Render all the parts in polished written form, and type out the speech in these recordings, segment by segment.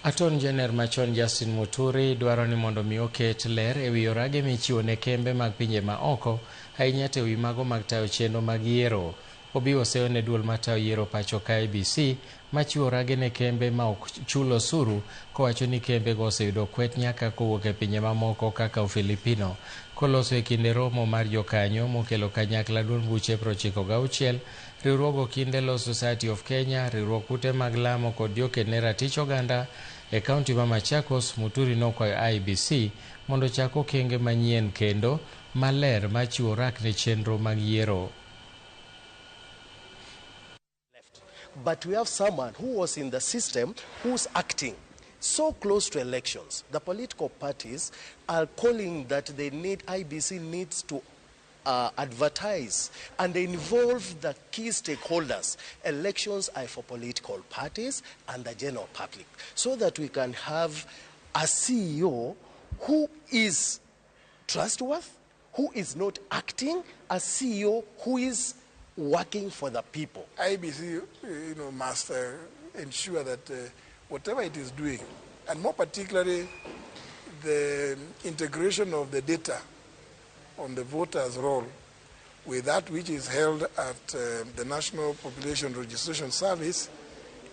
Attorney General machon Justin Muturi dwaro ni mondo mi oket ler e wi orage michiwo ne kembe mag pinje ma oko, ahinya to e wi mago mag tayo chenro mag yiero. Obiwo seyo ne duol matayo yiero pacho ka IEBC machiwo orage ne kembe ma ok chul osuru kowacho ni kembe go oseyudo kwet nyaka kowuok e pinje mamoko kaka Ufilipino. Koloso e kinde romo mar jokanyo mokelo kanyakla duond buche 96, riwruog Okinde Law Society of Kenya, riwruok ute mag lamo kod joked ne ratich oganda e kaunti ma Machakos, Muturi nokwayo IEBC mondo ochak okenge manyien kendo maler mar chiwo orak ne chenro mag yiero. But we have someone who was in the system who's acting so close to elections. The political parties are calling that they need, IEBC needs to advertise and involve the key stakeholders. Elections are for political parties and the general public, so that we can have a CEO who is trustworthy, who is not acting, a CEO who is working for the people. IEBC, must ensure that whatever it is doing, and more particularly the integration of the data on the voters' roll with that which is held at the National Population Registration Service,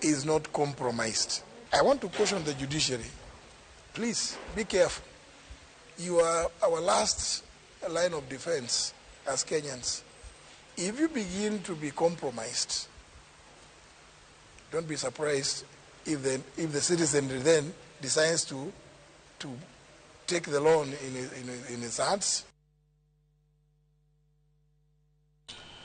is not compromised. I want to caution the judiciary, please be careful. You are our last line of defense as Kenyans. If you begin to be compromised, don't be surprised if the citizenry then decides to take the law in its hands.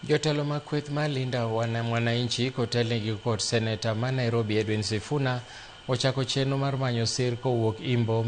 Jotelo mag kweth mar Linda Mwananchi kotelnegi kod seneta ma Nairobi Edwin Sifuna ochako chenro mar manyo sir kowuok Imbo.